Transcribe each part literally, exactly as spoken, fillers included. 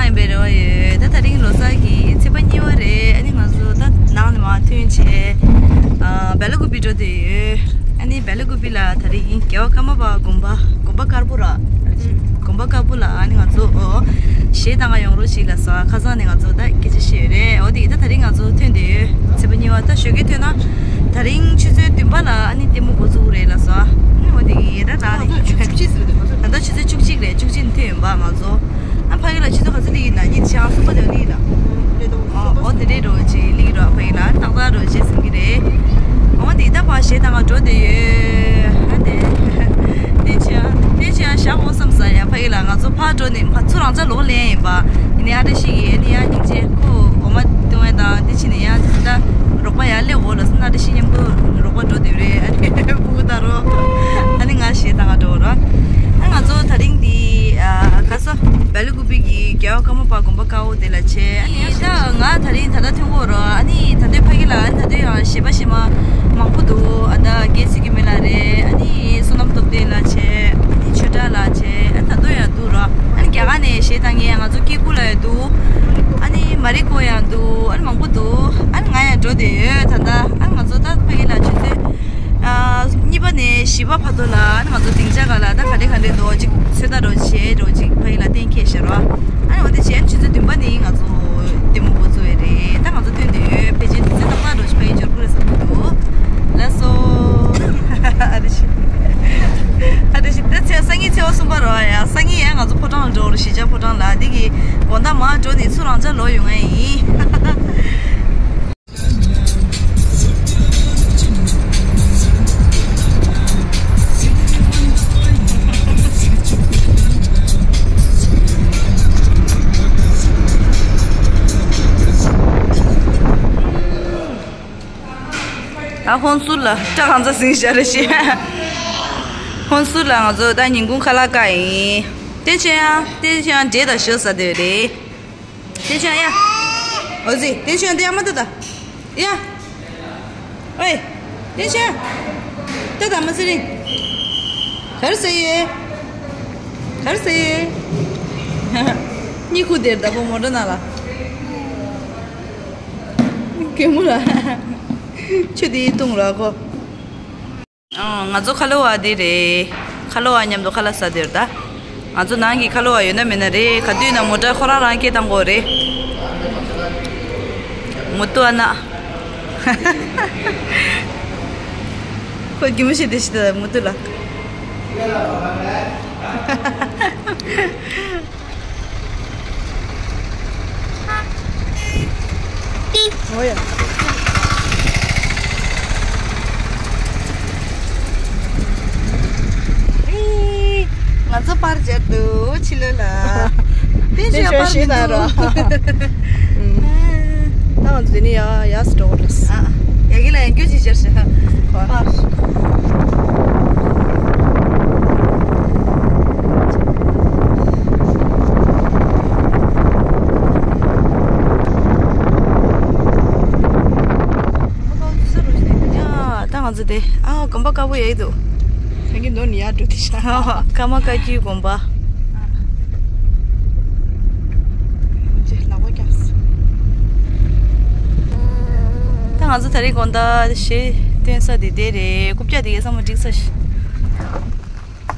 ཡིན་པའི་རེ་བ་ཡོད། ད་དེ་རིང་ལོ་གསར་གྱི་ཚེས་པ་གཉིས་པ་རེད། ཨ་ནི་ང་ཚོ་ད་ནང་ནས་མར་ཐོན་བྱས། ཨ། སྦེ་ལ་ཀུ་པི་འགྲོ་བསྡད་ཡོད། ཨ་ནི་སྦེ་ལ་ཀུ་པི་ལ་དེ་རིང་རྒྱལ་བ་ཀརྨ་པ་དགོན་པ། དགོན་པ་དཀར་པོ་ར། དགོན་པ་དཀར་པོ་ལ་ཨ་ནི་ང་ཚོ་གཞས་བཏང་ག་ཡོང་རོགས་བྱེད་ལབ་སོང་། ཁ་སང་ནས་ང་ཚོ་ད་སྐད་ཆ་བཤད་ཡོད་རེད། འོ་དེ་ད་དེ་རིང་ང་ཚོ་ཐོན་བསྡད་ཡོད། ཚེས་པ་གཉིས་པ་ད་ཞོགས་ཀས་ཐོན་ན། དེ་རིང་ཆུ་ཚོད་བདུན་པ་ལ་ཨ་ནི་ལྟད་མོ་འགོ་ཚུགས་རེད་ལབ་སོང་། ཨ་ནི་འོ་དེ་ད་རང་རེད། ད་ལྟ་ཆུ་ཚོད་བཅུ་གཅིག་རེད། བཅུ་གཅིག་ནས་ཐོན་ཡོང་པ་ང་ཚོ། ཨ་ཕ་གི་ལ་ཆུ་ཚོད་ག་ཚོད་སླེབས་ཡིན་ན། ཉིན་ཆང་གསུམ་པ་དེ་སླེབས་ཡིན་ན། ཨོ་དེ་རེད་འགྲོ་བྱེད་སླེབས་རོགས། ཕ་གི་ལ་ཏག་ཏག་འགྲོ་བྱེད་ཟིན་གི་རེད། ཨོ་དེ་ད་ཕར་གཞས་བཏང་ག་འགྲོ་བསྡད་ཡོད། ཨ་དེ་དེ་ཆ་དེ་ཆ་བཞག་འོ་བསམ་ས་ཡ། ཕ་གི་ལ་ང་ཚོ་ཕར་འགྲོ་ནས་ཕར་ཚུར་རང་ཅག་ལོག་ལེན་ཡིན་པ། ཡིན་ནའི་ཨ་བཀྲ་ཤིས་ཀྱིས་ཨ་ནི་ཡང་སྙིང་རྗེ་ཁོ་འོ་མ་བཏུང་ཡ་དང་དེ་ཕྱིན་ནས་ཡང་ད་རོགས་པ་ཡར་སླེབས་འོ་ལབ་སོང་། ཨ་བཀྲ་ཤིས་མཉམ་དུ་རོགས་པ་འགྲོ་བསྡད་རེད། ཨ་ནི་སྤུ་གུ་ད་རོ། ཨ་ནི་ང་གཞས་བཏང་ག་འགྲོ་རོགས། ཨ་ང་ཚོ་དེ་རིང་འདི་ཨ་ག་ས་སྦེ་ལ་ཀུ་པི་གི་རྒྱལ་བ་ཀརྨ་པ་དགོན་པ་དཀར་པོ་དེ་ལ་བྱས། ཨ་ནི་ད་ང་དེ་རིང་ད་ལྟ་ཐོན་གོ་རོགས། ཨ་ནི་ད་ལྟའི་ཕ་གི་ལ་ཨ་ནི་ད་ལྟའི་ཡང་གཞས་པ་གཞས་མ་མང་པོ་འདུག་ཨ་ད་རྒན་ཚེ་རྒྱལ་མེ་ལགས་རེད། ཨ་ནི་བསོད་ནམས་སྟོབས་ལྡན་ལགས་བྱས། ཨ་ནི་ཆོས་གྲགས་ལགས་བྱས། ཨ་ནི་ད་དུང་ཡང་འདུག་རོགས། ཨ་ནི་རྒྱ་གར་ནས་གཞས་བཏང་མཁན་ཡང་ང་ཚོ་སྐྱེ་རྒུ་ལགས་ཡང་འདུག་ཨ་ནི་མ་རི་ཀོ་ཡང་འདུག་ཨ་ནི་མང་པོ་འདུག་ཨ་ནི་ང་ཡང་འགྲོ་བསྡད་ཡོད་ད་ལྟ། ཨ་ནི་ང་ཚོ་ད་ཕ་གི་ལ་ཆུ་ཚོད་ཨ་གཉིས་པ་ནས་བཞི་པ་བར་དུ་ལ་ཨ་ནི་ང་ཚོ་སྡིངས་ཆ་སྒང་ལ་ད་ག་འདྲ་ག་འདྲ་འདུག་ཅིག་ཚོད་ལྟ་རོགས་བྱེད་རོགས་ཅིག་ཕ་གི་ལ་གཏན་འཁེལ་བཞག་རོགས། ཨ་ནི་འོ་དེ་བྱས་ཆུ་ཚོད་བདུན་པ་ནས་ང་ཚོ་ལྟད་མོ་འགོ་ཚུགས་པ་རེད། ད་ང་ཚོ་ཐོན་བསྡད་ཡོད། ཕལ་ཆེར་དུས་ཚོད་ཏག་ཏག་འགྲོ་ཆེད་ཕ་གི་འབྱོར་གི་རེད་བསམ་གྱི་འདུག་ལགས་སོ། ཨ་རེ་ཤི། ཨ་རེ་ཤི། ད་ཚེ་སང་ཉིན་ཚེས་པ་གསུམ་པ་རེད་པ། ཡ་སང་ཉིན་ཡང་ང་ཚོ་ཕོ་བྲང་ལ་འགྲོ་གི་རེད། གཞིས་ཆགས་ཕོ་བྲང་ལ། འདི་གི་དགོང་དག་མར་འགྲོ་ནས་ཚུར་རང་ཅག་ལོག་ཡོང་ཡ་ཡིན། ད་ཧོན་སུར་ལ་སྐྲ་གང་ཚ་ཟིང་བཞག་རེ་བྱས། ཧོན་སུར་ལ་ང་ཚོ་ད་ཉིན་གུང་ཁ་ལག་བཀག་ཡིན། བསྟན་ཆོས་ཡང་བསྟན་ཆོས་ཡང་འབྲས་དང་ཞོ་ཟ་བསྡད་རེད། བསྟན་ཆོས་ཡང་ཡ། འོ་ཟི་བསྟན་ཆོས་ཡང་འདི་ཡང་མ་ལྟ་ད། ཡ། ཨོའི། བསྟན་ཆོས་ཡང་། ལྟ་ད་མ་ཟི་རིང་། ག་རེ་ཟེར་ཡོད། ག་རེ་ཟེར་ཡོད། གཉིད་ཁུག་བསྡད་ད་ཁོ་མོ་ཊ་ནང་ལ། གད་མོ་ལ། ཆུ་དེའི་བཏུང་ལ་ཁོ། ཨང་། ང་ཚོ་ཁ་ལོ་བ་དེ་རེད། ཁ་ལོ་བ་མཉམ་དུ་ཁ་ལག་ཟ་དེར་ད། ང་ཚོ་ནང་གི་ཁ་ལོ་བ་ཡོད་ན་མེད་ན་རེད། ག་དུས་ན་མོ་ཊ་ཁོ་རང་རང་སྐད་བཏང་དགོས་རེད། མུ་ཏུ་ཨ་ན། ཁོ་གི་མོ་ཤི་དེ་ཤི་ད་མུ་ཏུ་ལ། ཨོ་ཡ། ཨེ། ང་ཚོ་པར་སྦྱར་འདུག་ཕྱི་ལོགས་ལ། དེ་དེ་ཞོ་པར་ཞིག་མི་དང་འདུག་རོ། ཨ། ད་ང་ཚོ་དེ་ནས་ཡ་ཡ་སི་འགྲོ་བ་རེད། ཨ། ཡ་གི་ལ་ཡང་སྐྱོ་ཅིག་སྦྱར་ཤག་ཁོ། པར། ཡ། ད་ང་ཚོ་དེ། ཨ། དགོན་པ་དཀར་པོ་ཡག་གི་འདུག་ད་གིན་ནོར་ནི་ཡར་འགྲོ་དེ་ཤག་ཀརྨ་བཀའ་བརྒྱུད་དགོན་པ། ད་ང་ཚོ་ད་རེས་དགོང་དག་གཞས་སྟོན་ས་དེ་དེ་རེད། རྐུབ་བཀྱག་དེ་གས་ཚང་མ་འགྲིག་ས་ཤག་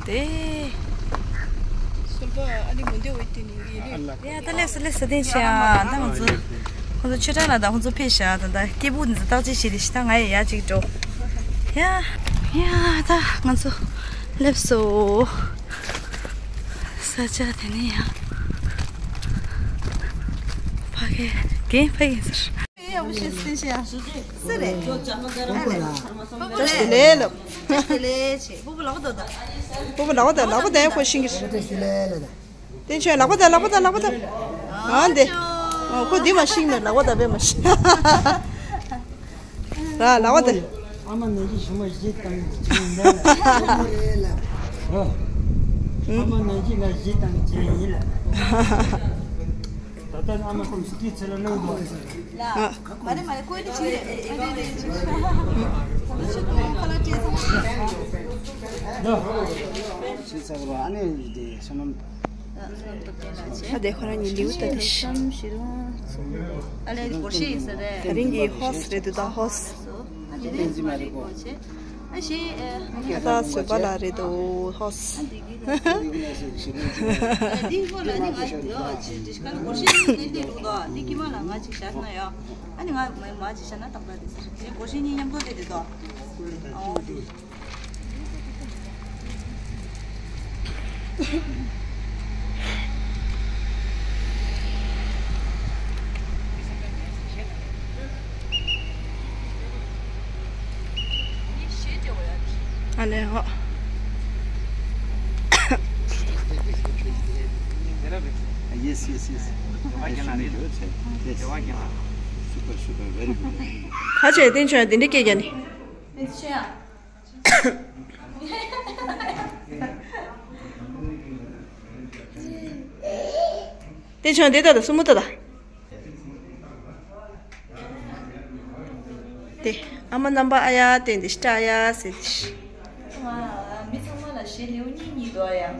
དེ། སོལ་པ་ཨ་ནི་མུ་འདེ་འོ་དེ་ནི་ཡེ་ལེ། ཡ་ད་སླེབས་སོང་སླེབས་སོང་། བསྟན་ཆོས་ཡང་ད་ང་ཚོ། ཁོང་ཚོ་ཆོས་གྲགས་ལགས་དང་ཁོང་ཚོ་ཕེབས་ཤག་ད་ལྟ་སྐད་སྦུག་འདི་ཚོ་བརྟག་དཔྱད་བྱེད་རེ་ཞིག་ད་ང་ཡང་ཡར་ཅིག་འགྲོ། ཡ། ཡ་ད་ང་ཚོ་སླེབས་སོང་། ས་ཆ་དེ་ནས་ཡང་ཕ་གི་རྒན་ཕ་གི་ཟེར། ཡ་བུ་ཤེས་བསྟན་ཆོས་ཡང་སུ་རེད། ལས་ལབ། ལས་ཆེ་སྤུ་གུ་ལག་པ་ད་ད། སྤུ་གུ་ལག་པ་ད་ལག་པ་ད་ཡ་ཁོ་ཤིང་གི། བསྟན་ཆོས་ལག་པ་ད་ལག་པ་ད་ལག་པ་ད། ཨ་འདི། ཨོ་ཁོ་འདི་མ་ཤིང་ནས་ལག་པ་ད་བས་མ་ཤིང་། ར་ལག་པ་ད། ཨ་མ་ནང་གི་ཞུ་མ་བཞི་བཏང་ཡིན་ལ། ཨ་མ་ནང་གི་ང་བཞི་བཏང་གི་ཡིན་ལ། ད་ལྟ་ཨ་མ་ཁོང་སྐྱིད་ཚེ་ལ་གནང་དགོས། ལ། མ་རེད་མ་རེད་ཀོས་ནི་ཆི་རེད། ཨ་རེད་རེད་ཆི། ད་ལྟ་ཆི་ཏོང་ཁ་ལག་སྤྲད་ཚང་མ་ཆི། ལ། ཆི་ཚ་བ་ཨ་ནེ་དེ་སོ་ནམ། ཨ་དེ་ཁོ་རང་གཉིས་ལེའུ་ལྟ་དེ་ཤི། ཨ་ལས་སྒོར་གཞས་ཡིན་ས་རེད། དེ་རིང་གི་ཧོ་སི་རེད་འདུག་ད་ཧོ་སི། ཨ་ནི་མ་རེད་གོ་ཆེ། ཨ་ཞེས་ཨ་ད་བཟོད་པ་ལ་རེད་འདུག་ཧོ་སི། འདི་ཁོ་ལ་ནི་ང་ཡོ་ཅི་ཏི་ཤི་ཁ་ལ་སྒོར་གཞས་ནི་ནི་འདུག་དོ། འདི་ཀི་མ་ལ་ང་ཅིག་བཞག་ན་ཡོ། ཨ་ནི་ང་མ་མ་ཅིག་བཞག་ན་ཏག་ཏག་དེ་ཟེར། དེ་སྒོར་གཞས་གཉིས་མཉམ་དུ་དེ་དེ་དོ། ཨོ་དེ། ཨ་ལེ་ཧོ། Yes, yes, yes. Nice to meet you. Yes. Super, super, very good. ཁ་ཆེ་བསྟན་ཆོས་དེ་འདྲ་སྐད་རྒྱག་ནི། དེ་ཆོས་དེ་ད་ད་སུ་མོ་ད་ད། དེ་ཨ་མ་རྣམ་པ་ཨ་ཡ་དེ་འདི་ཤ་ཨ་ཡ་ཟེར་དེ་ཤ། ང་མི་ཚང་མ་ལ་གཞས་ལེའུ་གཉིས་གཉིས་འདུག་ཨ་ཡ།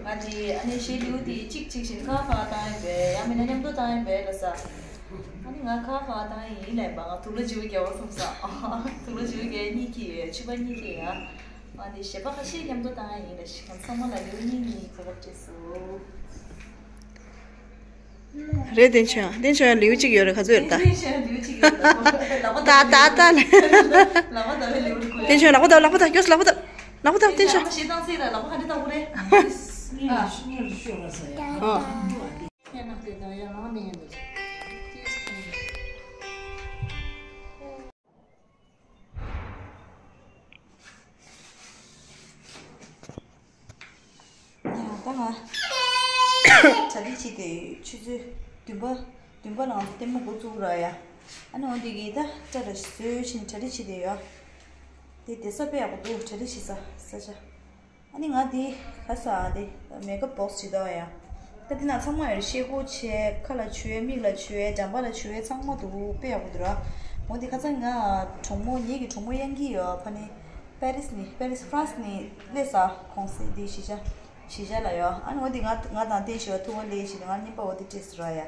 ང་དེ་ཨ་ནི་གཞས་ལེའུ་དེ་གཅིག་གཅིག་བཞིན་ཁ་ཁ་བཏང་ཡིན་པས་ཡང་མིན་ན་མཉམ་དུ་བཏང་ཡིན་པས་ལ་ས། ཨ་ནི་ང་ཁ་ཁ་བཏང་ཡིན་ལས་པ་ང་དུག་ལོ་བྱིའུ་རྒྱལ་བ་སོང་ས། དུག་ལོ་བྱིའུ་རྒྱལ་གཉིས་ཀྱི་ཡོད་ཕྱུ་པ་གཉིས་ཀྱི་ཡ། ང་དེ་གཞས་པ་ཁ་ཤས་མཉམ་དུ་བཏང་ཡིན་ལ་ཤི་ང་ཚང་མ་ལ་ལེའུ་གཉིས་གཉིས་གོ་སྐབས་སྤྲད་སོང་། རེད། བསྟན་ཆོས་ཡང་བསྟན་ཆོས་ཡང་ལེའུ་གཅིག་ཡོད་རེད། ག་ཚོད་རེད་ད། བསྟན་ཆོས་ཡང་ལེའུ་གཅིག་ཡོད་རེད། ལག་པ་ད་ད་ད་ལག་པ་ད་བའི་ལེའུ་རེད་ཀོ་ཡ། བསྟན་ཆོས་ལག་པ་ད་ལག་པ་ད་སྐྱོ་ལག་པ་ད་ལག་པ་ད་བསྟན་ཆོས། ལག་པ་ཞེ་སྡང་སེ་ལ་ལག་པ་ག་འདྲ་ལྟ་བུ་རེད། ཨ། ཨ། ཡང་ད་ང་གྲ་སྒྲིག་བྱེད་དེ་ཆུ་ཚོད་བདུན་པ་བདུན་པ་ལ་ང་ཚོ་ལྟད་མོ་འགོ་བཙུགས་ར་ཡ། ཨ་ནི་འོ་འདི་གི་ད་སྐྲ་ར་བཟོས་ཕྱིན་གྲ་སྒྲིག་བྱེད་དེ་ཡོད། དེ་དེ་ས་དཔེ་ཡག་པོ་འདུག་གྲ་སྒྲིག་བྱེད་ས་ས་ཆ། ཨ་ནི་ང་དེ་ག་ས་དེ་མེག་ཨབ་བོག་སི་བྱེད་དོ་ཡ། ད་དེ་ན་ཚང་མ་ཡོད་རེད། ཤེལ་སྒོ་བྱས་ཁ་ལ་བྱུགས་མིག་ལ་བྱུགས་འགྲམ་པ་ལ་བྱུགས་ཚང་མ་འདུག་དཔེ་ཡག་པོ་འདུག་ར། འོ་དེ་ཁ་སང་ང་གྲོགས་མོ་ངེད་ཀྱི་གྲོགས་མོ་གཡང་སྐྱིད་ཡོད་ཕ་ནི། པེ་རིས་ནི་པེ་རིས་ཧྥ་རན་སི་ནི་སླེབས་ས་གོང་སེ་དེ་གཞིས་ཆགས་གཞིས་ཆགས་ལ་ཡོད། ཨ་ནི་འོ་དེ་ང་ང་དང་བསྟན་ཆོས་ཐུག་པ་ལས་ཞིག་ང་གཉིས་པ་འོ་དེ་སྤྲད་སོང་ར་ཡ།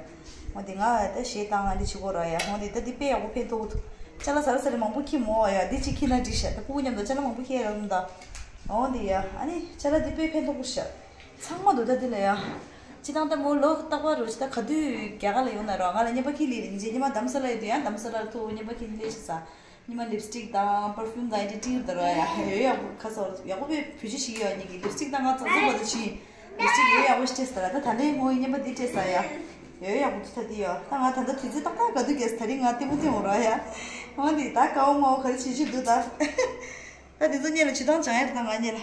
འོ་དེ་ང་ད་གཞས་བཏང་ང་འདི་བྱེད་དགོས་ར་ཡ། འོ་དེ་ད་འདི་དཔེ་ཡག་པོ་ཕན་ཐོགས་འདུག་ཅ་ལག་ཟ་ར་ཟ་ར་མང་པོ་ཁྱེར་མོ་ཡ། འདི་གཅིག་ཁྱེར་ན་འགྲིག་ཤག་ད་ཕྲུ་གུ་མཉམ་དུ་ཅ་ལག་མང་པོ་ཁྱེར་ཡ་རུང་ད། འོ་དེ་ཡ་ཨ་ནི་ཅ་ལག་འདི་དཔེ་ཕན་ཐོགས་པོ་ཤག་ཚང་མ་འདུག་ད་འདི་ལ་ཡ། སྤྱི་བཏང་ད་མོ་ལོ་རྟག་པར་རུ་ཅི་ད་ག་དུས་རྒྱ་གར་ལ་ཡོང་ན་ར་ང་ལ་རྔན་པ་ཁྱེར་ལི་རེད། ཉིན་རྗེས་ཉི་མ་དྷ་རམ་ས་ལ་ཡོད་དུས་ཡང་དྷ་རམ་ས་ལ་ལ་ཐུག་རྔན་པ་ཁྱེར་ལི་ཤག་ས། ཉི་མ་ལིབ་སི་ཊིག་དང་པར་ཕིའུམ་དང་ཨེ་འདྲ་ཊི་ཡོད་ད་ར་ཡ། ཡོད་ཡག་པོ་ཁ་སོ་ཡག་པོ་བེ་བེད་སྤྱོད་བྱེད་ཀྱི་ཡོད། ཉིད་ཀྱི་ལིབ་སི་ཊིག་དང་ང་ཙག་ཙག་པ་དུ་ཕྱིན། ལིབ་སི་ཊིག་ཡོད་ཡག་པོ་སྤྲད་ས་ར་ད་ད་ལན་ངོ་ཡི་རྔན་པ་འདི་སྤྲད་ས་ཡ། ཡོད་ཡག་པོ་འདུག་ད་འདི་ཡོད་ད་ང་ད་ལྟ་དུས་ཚོད་ཏག་ཏག་ག་དུས་རྒྱས་ད་རིང་ང་ལྟད་མོ་སྟོན་འོང་ར་ཡ། ང་འདི་ད་དཀའ་བ་མང་བོ་ག་རེ་བྱེད་ཀྱི་འདུག་ད། ད་འདི་ཚོ་སྔོན་ལ་བྱེད་སྟངས་སྦྱང་ཡ་རེད་ད་ང་སྔོན་ལ།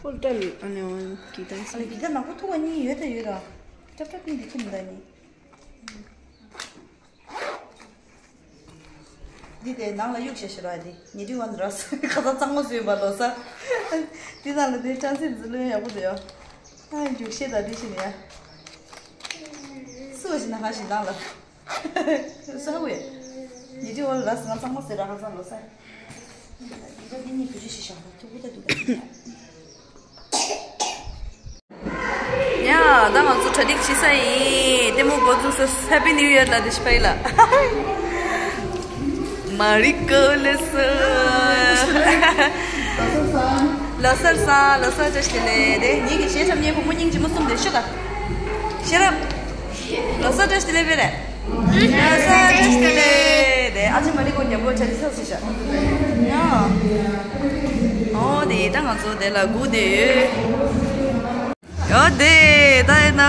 ཧོལ་ཏལ་ཨ་ནི་འོན་གྱི་དང་ཨ་ནི་གི་ད་ནག་པོ་ཐུག་པ་གཉིས་ཡོད་ད་ཡོད་ར། ཀྲབ་ཀྲབ་གཉིས་འདི་ཁྱིམ་ད་གཉིས། འདི་དེ་ནང་ལ་གཡུག་བྱས་ཤི་ར་འདི་ཉི་ཏི་ཝན་ར་ཁ་ཚ་གཙང་མ་བཟོས་པ་ལོ་ས། འདི་ནང་ལ་དེ་ཀྲང་སི་འཛི་ལོན་ཡག་པོ་འདུག་ཡ། ཨ་རྒྱུག་ཤེས་ད་འདི་ཤི་ནི་ཡ། སུ་བ་ཞིག་ན་ཧ་ཞིག་ནང་ལ། ས་ཧ་ཝེ། ཉི་ཏི་ཝན་ར་ང་གཙང་མ་བཟོས་ར་ཁ་ཚ་ལོ་ས། འདི་ག་འདི་གཉིས་བུ་ཆུ་ཤི་ཤ་ཐུག་པོ་ད་འདུག་ད། ཡ། ད་ང་ཚོ་གྲ་སྒྲིག་བྱེད་ས་ཡིན། ལྟད་མོ་འགོ་འཛུགས་ས། Happy New Year ལ་དེ་ཤི་ཕ་ཡི་ལ། མ་རི་ཀོ་ལེ་སོ། ལོ་གསར་བཟང་། ལོ་གསར་བཀྲ་ཤིས་བདེ་ལེགས། དེ་ངེད་ཀྱི་གཞས་འཁྲབ་མཁན་བུ་མོ་སྙིང་རྗེ་མོ་གསུམ་དེ་ཤོད་ད། ཤེས་རབ། ལོ་གསར་བཀྲ་ཤིས་བདེ་ལེགས་པས་རེད། ལོ་གསར་བཀྲ་ཤིས་བདེ་ལེགས། དེ་ཨ་ཅེ་མ་རི་ཀོ་ཉམས་པོ་གྲ་སྒྲིག་ཚར་སོང་ཤག་ཡ། ཨོ་དེ་ད་ང་ཚོ་དེ་ལ་སྒུག་བསྡད་ཡོད། ཡོད་དེ་ད་ཡིན་ན།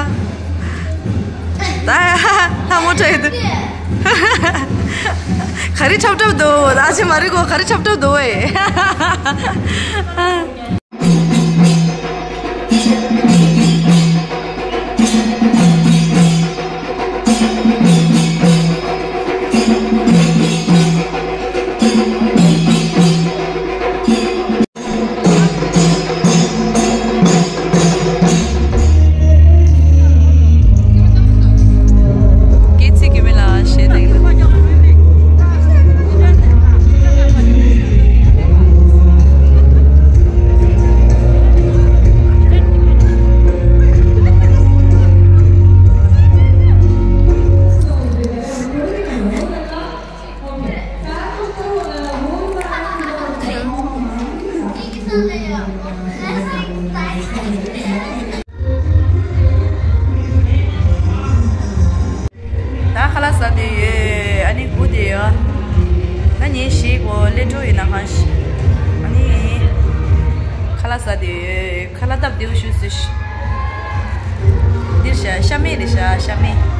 ད་ལྷ་མོ་ཁྲ་ཡོད་དེ། ག་རེ་འཁྲབ་འཁྲབ་འདུག་ཨ་ཅེ་མ་རི་ཀོ་ག་རེ་འཁྲབ་འཁྲབ་འདུག་ཨེ། དེ་ཡོད། ཨ་ནི་སྒུག་དེ་ཡོད། ད་ཉིན་བཞི་གོ་སླེབས་འགྲོ་ཡོད་ན་གང་ཤི། ཨ་ནི་ཁ་ལག་ཟ་དེ་ཡོད། ཁ་ལག་སྟབས་བདེ་པོ་ཞུ་ཟེར་ཤི། འདིར་ཤ་ཤ་མེད་རེད་ཤ་ཤ་མེད།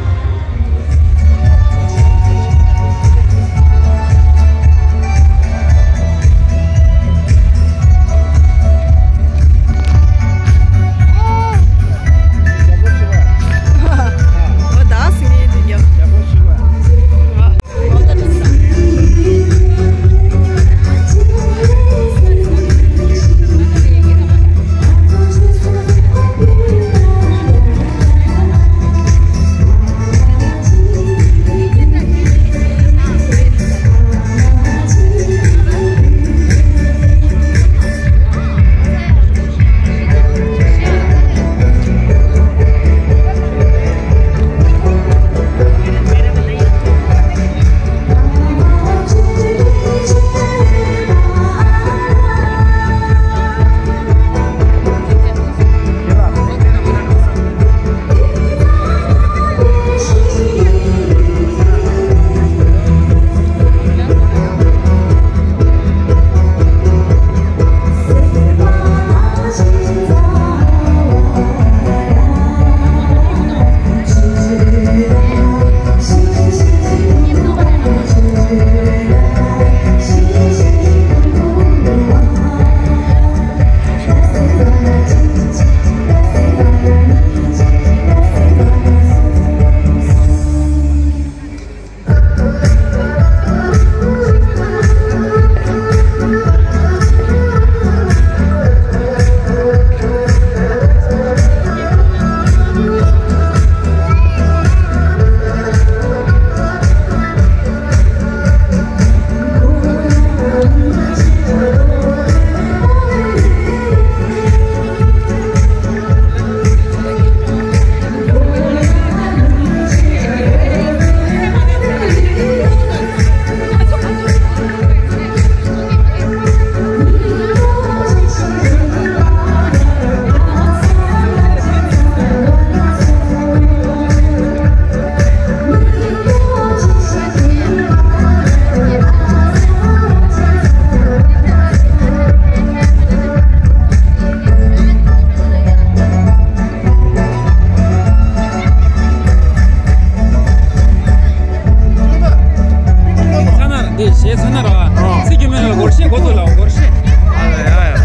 ཚ་ན་འདི་གཞས་ཚ་ན་ར། ཚིག་རྒྱུ་མེད་ལ་སྒོར་གཞས་འགོ་ཚུགས་ལ་སྒོར་གཞས། ཨ་ཡ་ཡ།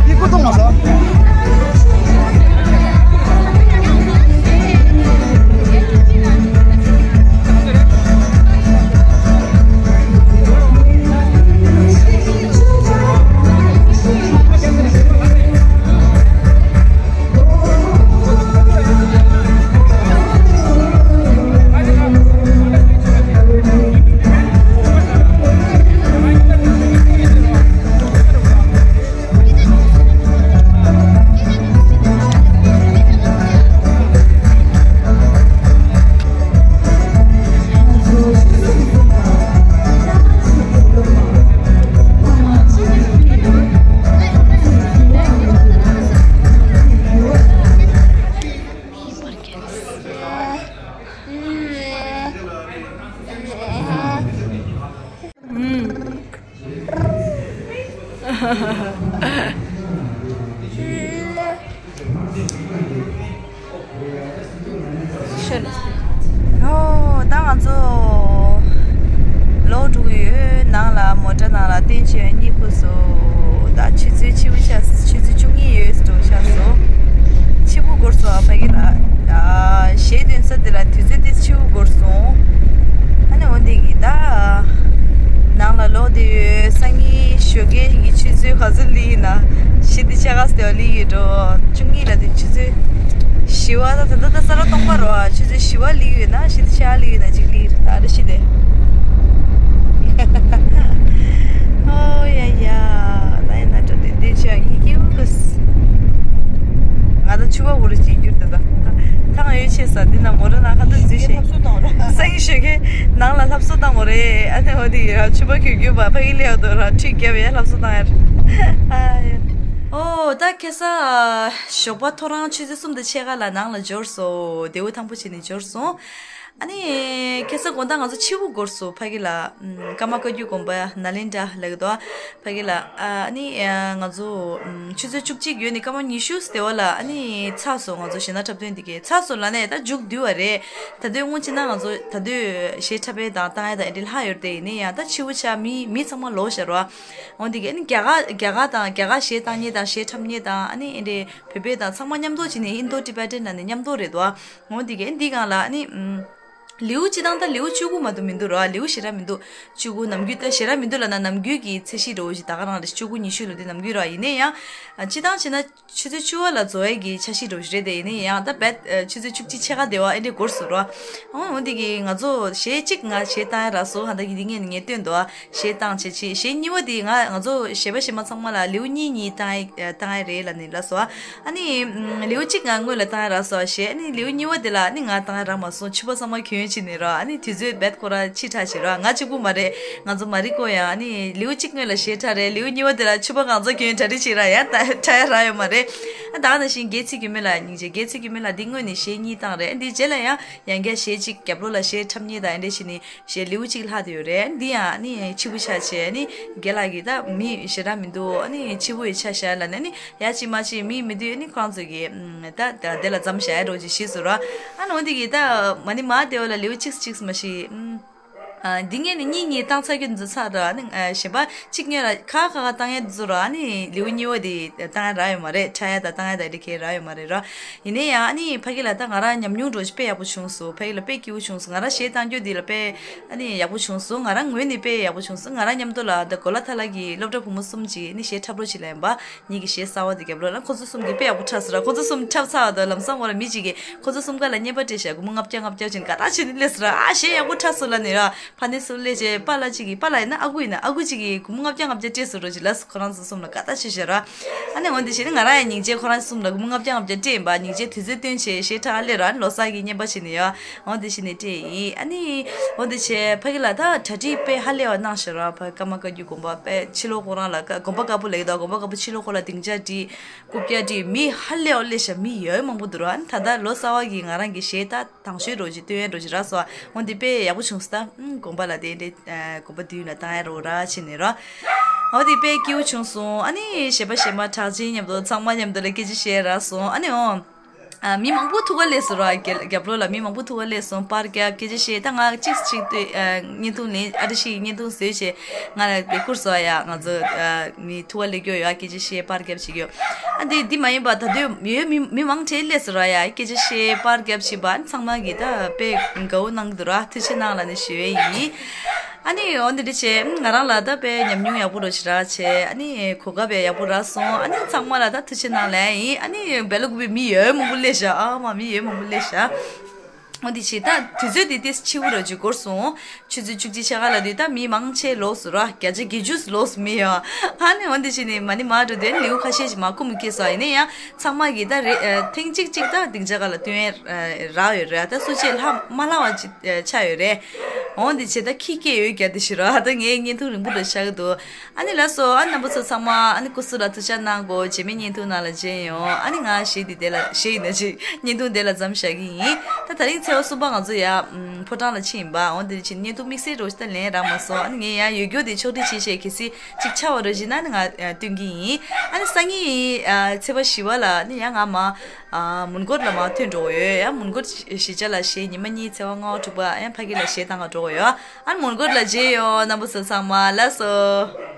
འདི་ཀུ་ཐོང་མ་ཟ། ཨོ། ད་ང་ཚོ་ལོག་འགྲོ་གི་ཡོད། ནང་ལ་མོ་ཊ་ནང་ལ་སྟོན་ཆེན་གཉིད་ཁུག་སོང་། ད་ཆུ་ཚོད་ཕྱི་པོ་ཆགས། ཆུ་ཚོད་བཅུ་གཉིས་ཡོལ་འགྲོ་ཆགས་སོང་། ཕྱི་པོ་འགོར་སོང་ཨ་ཕ་གི་ལ། ཨ། གཞས་འདོན་ས་དེ་ལ་དུས་ཚོད་དེ་ཕྱི་པོ་འགོར་སོང་། ཨ་ནི་འོ་འདི་གི་ད་ནང་ལ་ལོག་བསྡད་ཡོད། སང་ཉིན་ཞོགས་ཀས་ཀྱི་ཆུ་ཚོད་ག་ཚོད་སླེབས་ཡིན་ན་གཞས་འདི་ཆགས་ག་ཚོད་སླེབས་ཡོད་འགྲོ། བཅུ་གཉིས་ལ་དེ་ཆུ་ཚོད་བཞི་པ། ད་ད་ལྟ་ད་གཟའ་སྟོང་པ་རེད་པ། ཆུ་ཚོད་བཞི་པ་སླེབས་ཡོད་ན། གཞས་འདི་ཆགས་སླེབས་ཡོད་ན་གཅིག་སླེབས་ད་རེ་ཤི་དེ། ཨོ་ཡ་ཡ། ད་ཡིན་ན་འགྲོ་དེ་དེ་ཆགས་ཡིན་སྐྱེ་བོ་གོ་ང་ད་ཆུ་བ་འུར་ཅིག་འགྱུར་དེ་ད། ཐང་ཡོད་ཆེ་ས་འདི་ན་མོ་ར་ན་ཁ་ཏུ་འཛུལ་ཤེས། སང་ཞོགས་ཀས་ནང་ལ་ལྷ་བསུ་བཏང་བ་རེད། ཨ་ནི་འོ་དེ་ཡ་ཆུ་བ་གྱོད་གྱོད་པ་ཕ་གི་ལས་འོ་དོ་ར་ཁྲིད་རྒྱབ་ཡ་ལྷ་བསུ་བཏང་ཡ་རེད། ཨ་ཡ། ཨོ་ད་ཁ་སང་ཞོགས་པ་ཐོ་རངས་ཆུ་ཚོད་གསུམ་དང་ཕྱེད་ཀ་ལ་ནང་ལ་འབྱོར་སོང་། དེ་འུ་ཐང་པོ་བྱས་ནས་འབྱོར་སོང་། ཨ་ནི་ཁ་སང་དགོང་དག་ང་ཚོ་ཕྱི་པོ་འགོར་སོང་ཕ་གི་ལ། ཀརྨ་བཀའ་བརྒྱུད་དགོན་པ་ནཱ་ལེནྡྲ་ལབ་ཀྱི་འདུག་ཕ་གི་ལ། ཨ་ནི་ང་ཚོ་ཆུ་ཚོད་བཅུ་གཅིག་ཡོལ་ནས་སྐར་མ་ཉི་ཤུ་ཙམ་ལ་ཨ་ནི་ཚར་སོང་། ང་ཚོ་གཞས་སྣ་འཁྲབ་སྟོན་དེ་གས་ཚར་སོང་ལབ་ནས་ད་མཇུག་བསྡུས་པ་རེད། ད་དུང་སྔོན་ཆད་ན་ང་ཚོ་ད་དུང་གཞས་འཁྲབ་པ་དང་བཏང་ཡ་དང་ཨེ་འདྲ་ལྷག་ཡོད་རེད་དེ། ཡིན་ན་ཡང་ད་ཕྱི་པོ་ཆགས་མི་མི་ཚང་མ་ལོག་ཤག་ར། འོ་འདི་གས་ནི་རྒྱ་གར་རྒྱ་གར་དང་རྒྱ་གར་གཞས་བཏང་མཁན་དང་གཞས་འཁྲབ་མཁན་དང་ཨ་ནི་ཨེ་འདྲའི་བོད་པ་དང་ཚང་མ་མཉམ་དུ་བྱས་ནས་ཨིན་དོ་ཊི་བྷེ་ཊན་ལབ་ནས་མཉམ་དུ་རེད་དོ། འོ་འདི་གས་འདི་སྒང་ལ་ཨ་ནི་ཨམ། ལེའུ་སྤྱི་བཏང་ད་ལེའུ་བཅུ་དགུ་མ་གཏོགས་མི་འདུག་ར། ལེའུ་ཞེ་དྲག་མི་འདུག་བཅུ་དགུ་ནམ་རྒྱུན་ད་ཞེ་དྲག་མི་འདུག་ལབ་ན་ནམ་རྒྱུན་གྱི་ཚད་གཞི་འདྲ་བོ་ཞིག་ད་ག་རང་རེད། བཅུ་དགུ་ཉི་ཤུ་ལབ་དུས་ནམ་རྒྱུན་ར། ཡིན་ན་ཡང་སྤྱི་བཏང་བྱས་ན་ཆུ་ཚོད་བཅུ་པ་ལ་རྫོགས་ཡས་ཀྱི་འཆར་གཞི་འདྲ་བོ་ཞིག་རེད་དེ། ཡིན་ན་ཡང་ད་རྦད་ཆུ་ཚོད་བཅུ་གཅིག་ཕྱེད་ཀ་དེ་བ་ཨེ་འདྲས་འགོར་སོང་ར། འོ་འོ་འདི་གི་ང་ཚོ་གཞས་གཅིག་ང་གཞས་བཏང་ཡ་རག་སོང་། ཧ་ད་གི་འདི་ངས་ངས་སྟོན་འདུག་ཨ། གཞས་བཏང་བྱས་ཆེ་གཞས་གཉིས་པ་དེ་ང་ང་ཚོ་གཞས་པ་གཞས་མ་ཚང་མ་ལ་ལེའུ་གཉིས་གཉིས་བཏང་ཡ་བཏང་ཡ་རེད་ལབ་ནས་ལབ་སོང་ཨ། ཨ་ནི་ལེའུ་གཅིག་ང་སྔོན་ལ་བཏང་ཡ་རག་སོང་ཨ་གཞས། ཨ་ནི་ལེའུ་གཉིས་པ་དེ་ལ་ཨ་ནི་ང་བཏང་ཡ་རག་མ་སོང་། ཕྱུ་པ་ཚང་མ་གྱོན་བྱས་ནས་ར། ཨ་ནི་དུས་ཚོད་རྦད་ཁོ་ར་ཕྱི་དྲགས་བྱས་ར། ང་གཅིག་པུ་མ་རེད། ང་ཚོ་མ་རི་ཀོ་ཡང་ཨ་ནི་ལེའུ་གཅིག་སྔོན་ལ་གཞས་འཁྲབ་རེད། ལེའུ་གཉིས་པ་དེ་ལ་ཕྱུ་པ་གང་ཚ་གྱོན་གྲ་སྒྲིག་བྱས་ར། ཡང་ད་འཁྲབ་ཡ་རག་ཡོད་མ་རེད། ཨ་ད་ག་ནང་བཞིན་རྒྱལ་ཚིག་རྒྱུད་སྨད་ལ་སྙིང་རྗེ། རྒྱལ་ཚིག་རྒྱུད་སྨད་ལ་འདི་སྔོན་ནས་གཞས་གཉིས་བཏང་རེད། འདི་རྗེས་ལ་ཡང་ཡང་བསྐྱར་གཞས་གཅིག་རྒྱབ་ལོགས་ལ་གཞས་འཁྲབ་མཁན་དང་ཨེ་འདྲས་བྱས་ནས་གཞས་ལེའུ་གཅིག་ལྷག་བསྡད་ཡོད་རེད། འདི་ཡང་ཨ་ནི་ཕྱི་པོ་ཆགས་བྱས། ཨ་ནི་རྒན་ལགས་ཀྱིས་ད་མི་ཞེ་དྲག་མི་འདུག་ཨ་ནི་ཕྱི་པོ་ཡི་ཆ་བཞག་ལབ་ནས། ཨ་ནི་ཡ་གཅིག་མ་གཅིག་མི་མི་འདུག་ཨ་ནི་ཁོ་རང་ཚོ་གིས་ཨམ་ད་ད་དེ་ལ་མཚམས་བཞག་ཡ་འདྲ་བོ་ཅིག་བྱས་སོང་ར། ཨ་ནི་འོ་འདི་གིས་ད་མ་ནི་མ་དེ་བ་ལ་ལེའུ་གཅིག་གཅིག་མ་ཞིག་ཨམ། ཨ་འདི་ངས་ནི་གཉིས་གཉིས་བཏང་ཚར་རྒྱུ་འདི་ཚོ་ཚར་ར། ཨ་ནི་ཨ་གཞན་པ་གཅིག་སྔོན་ལ་ཁ་ཁ་ཁ་བཏང་ཡ་འདི་ཚོ་ར། ཨ་ནི་ལེའུ་གཉིས་པ་དེ་བཏང་ཡ་རག་ཡོད་མ་རེད། འཁྲབ་ཡ་དང་བཏང་ཡ་དང་དེ་གས་རག་ཡོད་མ་རེད་ར། ཡིན་ན་ཡང་ཨ་ནི་ཕ་གི་ལ་ད་ང་རང་ཉམས་མྱོང་འདྲ་བོ་ཞིག་དཔེ་ཡག་པོ་བྱུང་སོང་། ཕ་གི་ལ་དཔེ་སྐྱིད་པོ་བྱུང་སོང་། ང་རང་གཞས་བཏང་རྒྱུ་འདི་ལ་དཔེ་ཨ་ནི་ཡག་པོ་བྱུང་སོང་། ང་རང་ངོས་ནས་དཔེ་ཡག་པོ་བྱུང་སོང་། ང་རང་མཉམ་དུ་ལ་ད་གོ་ལ་ཐ་ལ་གི་སློབ་གྲྭ་བུ་མོ་གསུམ་གྱིས་ཨ་ནི་གཞས་འཁྲབ་རོགས་བྱེད་ལབ་ཡིན་པ། ངེད་ཀྱི་གཞས་གསར་པ་དེ་རྒྱབ་ལོགས་ལ་ཁོ་ཚོ་གསུམ་གྱིས་དཔེ་ཡག་པོ་འཁྲབ་སོང་ར། ཁོ་ཚོ་གསུམ་འཁྲབ་ཚར་བ་དང་ལམ་སང་ངོ་ལ་མི་གཅིག་གིས་ཁོ་ཚོ་གསུམ་ཀ་ལ་བརྙན་པར་སྤྲད་ཤག་སྒོར་མོ་ལྔ་བརྒྱ་ལྔ་བརྒྱ་བྱིན་དགའ་ཐག་ཆོད་ནས་སླེབས་སོང་ར། ཨ་གཞས་ཡག་པོ་འཁྲབ་སོང་ལབ་ནས་ར། ཕ་ནི་སུ་སླེབས་བྱས་པཱ་ལགས་གཅིག་གིས། པཱ་ལགས་ཡིན་ན་ཨ་ཁུ་ཡིན་ན་ཨ་ཁུ་གཅིག་གིས་སྒོར་མོ་ལྔ་བརྒྱ་ལྔ་བརྒྱ་སྤྲད་སོང་ར་ཅིག་ལབ་སོང་། ཁོ་རང་ཚོ་གསུམ་ལ་དགའ་ཐག་ཆོད་ཤག་ར། ཨ་ནི་འོ་འདི་བྱས་ནས་ང་རང་ཡང་སྙིང་རྗེ། ཁོ་རང་གསུམ་ལ་སྒོར་མོ་ལྔ་བརྒྱ་ལྔ་བརྒྱ་སྤྲད་ཡིན་པ། སྙིང་རྗེ་དུས་ཚོད་བཏོན་བྱས་གཞས་འཁྲབ་སླེབས་ར། ཨ་ནི་ལོ་གསར་གྱི་བརྙན་པར་བྱས་ནས་ཡ། འོ་འདི་བྱས་ནས་སྤྲད་ཡིན། ཨ་ནི་འོ་འདི་བྱས་ཕ་གི་ལ་ད་གྲ་སྒྲིག་དཔེ་ཧ་ལས་པ་གནང་ཤག་ར། ཕ་ཀརྨ་བཀའ་བརྒྱུད་དགོན་པ་དཔེ་ཕྱི་ལོགས་ཁོ་རང་ལ་དགོན་པ་དཀར་པོ་ལབ་ཀྱི་འདུག་དགོན་པ་དཀར་པོ་ཕྱི་ལོགས་ཁོ་ལ་སྡིངས་ཆ་བསྒྲིགས། རྐུབ་བཀྱག་བསྒྲིགས། མི་ཧ་ལས་པ་སླེབས་ཤག་མི་ཡོད་མང་པོ་འདུག་ར། ཨ་ནི་ད་ལྟ་ལོ་གསར་པ་གི་ང་རང་གི་གཞས་ད་དང་ཤོས་འདྲ་བོ་ཅིག་སྟོན་ཡ་འདྲ་བོ་ཅིག་རག་སོང་། འོ་འདི་དཔེ་ཡག་པོ་བྱུང་སོང་། ད་ཨུམ་དགོན་པ་ལ་དེ་འདྲའི་ཨ་དགོན་པ་མདུན་ལ་བཏང་ཡ་འདྲ་བོ་ར་བྱས་ནས་ར། འོ་འདི་དཔེ་སྐྱིད་པོ་བྱུང་སོང་། ཨ་ནི་གཞས་པ་གཞས་མ་གྲགས་ཅན་མཉམ་དུ་ཚང་མ་མཉམ་དུ་ལ་སྐད་ཆ་བཤད་རག་སོང་། ཨ་ནི་འོ། ཨ་མི་མང་པོ་ཐུག་ག་སླེབས་སོང་ར། རྒྱ་རྒྱབ་ལོགས་ལ་མི་མང་པོ་ཐུག་ག་སླེབས་སོང་། པར་རྒྱབ། སྐད་ཆ་བཤད། ད་ང་གཅིག་གཅིག་ལྟོས། ཨ་བརྙན་ཐུང་ལེན། ཨ་རི་ཤི་ཡི་བརྙན་ཐུང་བཟོས་བྱས་ང་ལ་དེ་བསྐུར་སོང་ཡ། ང་ཚོ་ཨ་མི་ཐུག་ག་སླེབས་ཀྱི་ཡོད། སྐད་ཆ་བཤད། པར་རྒྱབ་བྱེད་ཀྱི་ཡོད། ཨ་འདི་འདི་མ་ཡིན་པ་ད་དུང་ཡོད་མི་མི་མང་ཆེ་སླེབས་སོང་ར་ཡ། སྐད་ཆ་བཤད། པར་རྒྱབ་བྱས་པ་ཚང་མ་གིས་ད་དཔེ་དགའ་པོ་གནང་གི་འདུག་ར། ཐུགས་རྗེ་གནང་ལབ་ནས་ཞུ་ཡས་ཡིན། ཨ་ནི་འོ་འདི་འདྲ་བྱས། ང་རང་ལ་ད་དཔེ་ཉམས་མྱོང་ཡག་པོ་འདྲ་ཞིག་རག་བྱས། ཨ་ནི་གོ་སྐབས་ཡག་པོ་རག་སོང་། ཨ་ནི་ཚང་མ་ལ་ད་ཐུགས་རྗེ་གནང་ལབ་ཡིན། ཨ་ནི་སྦེལ་ཀོབ་པའི་མི་ཡོད་མང་པོ་སླེབས་ཤག་ཨ་མ་མི་ཡོད་མང་པོ་སླེབས་ཤག་འོ་འདི་བྱས། ད་དུས་ཚོད་འདི་ཏོག་ཙམ་ཕྱི་པོ་འདྲ་ཅིག་འགོར་སོང་། ཆུ་ཚོད་བཅུ་གཅིག་ཕྱེད་ཀ་ལ་དུས་ད་མི་མང་ཆེ་ལོག་སོང་ར། བརྒྱ་ཆ་བརྒྱད་ཅུ་ལོག་སོང་མི་ཡོད། ཨ་ནི་འོ་འདི་བྱས་ནས་མ་ནི་མ་འགྲོ་དུས་ལེའུ་ཁ་ཤས་ཤིག་མར་སྐུ་མི་སྐྱེལ་སོང་། ཡིན་ན་ཡང་ཚང་མ་གིས་ད་རེ་ཨ་ཐེངས་གཅིག་གཅིག་ད་སྡིངས་ཆ་སྒང་ལ་སྟོན་ཡས་ཨ་རག་ཡོད་རེད། ད་སུ་གཅིག་ལྷག་མ་ལྷག་པ་ཅིག་ཨ་ཆགས་ཡོད་རེད། འོ་འདི་བྱས། ད་ཁྱི་སྐད་ཡོད་རྒྱ་དེ་ཞིག་ར། ད་ངའི་བརྙན་ཐུང་རིང་པོ་འདྲ་ཆགས་ཀྱི་འདུག་ཨ་ནི་ལགས་སོ། ཨ་རྣམ་པ་ཚོ་ཚང་མ་ཨ་ནི་སྐུ་གཟུགས་ལ་ཐུགས་ཅག་གནང་དགོས། རྗེས་མའི་བརྙན་ཐུང་ནང་ལ་མཇལ་ཡོང་། ཨ་ནི་ང་གཞས་འདི་དེ་ལ་གཞས་ཡིན་ན་ཅིག་བརྙན་ཐུང་དེ་ལ་མཚམས་བཞག་གི་ཡིན། ད་དེ་རིང་ཚེས་པ་གསུམ་པ་ང་ཚོ་ཡ་ཨམ་ཕོ་བྲང་ལ་ཕྱིན་ཡིན་པ། འོ་འདི་ཕྱིན་བརྙན་ཐུང་དམིགས་བསལ་འདྲ་བོ་ཞིག་ད་ལེན་རག་མ་སོང་། ཨ་ནི་ངས་ཡ་ཡོད་རྒྱུ་དེ་ཕྱོགས་སྒྲིག་བྱས་བྱས་གལ་སྲིད་ཅིག་ཆགས་པ་འདྲ་བོ་ཞིག་ན་ནི་ང་ཨ་སྟོན་གྱི་ཡིན། ཨ་ནི་སང་ཉིན་ཨ་ཚེས་པ་བཞི་པ་ལ་ནི་ཡ་ང་མར་ཨ་མོན་གྷོ་ལ་མར་ཐོན་འགྲོ་གི་ཡོད། ཡ་མོན་གྷོ་གཞིས་ཆགས་ལ་གཞས་ཉི་མ་གཉིས་ཚེས་པ་ལྔ་པ་དྲུག་པ་ཡ་ཕ་གི་ལ་གཞས་བཏང་ག་འགྲོ་གི་ཡོད། ཨ་ནི་མོན་གྷོ་ལ་མཇལ་ཡོང་། རྣམ་པ་ཚོ་ཚང་མ་ལགས་སོ།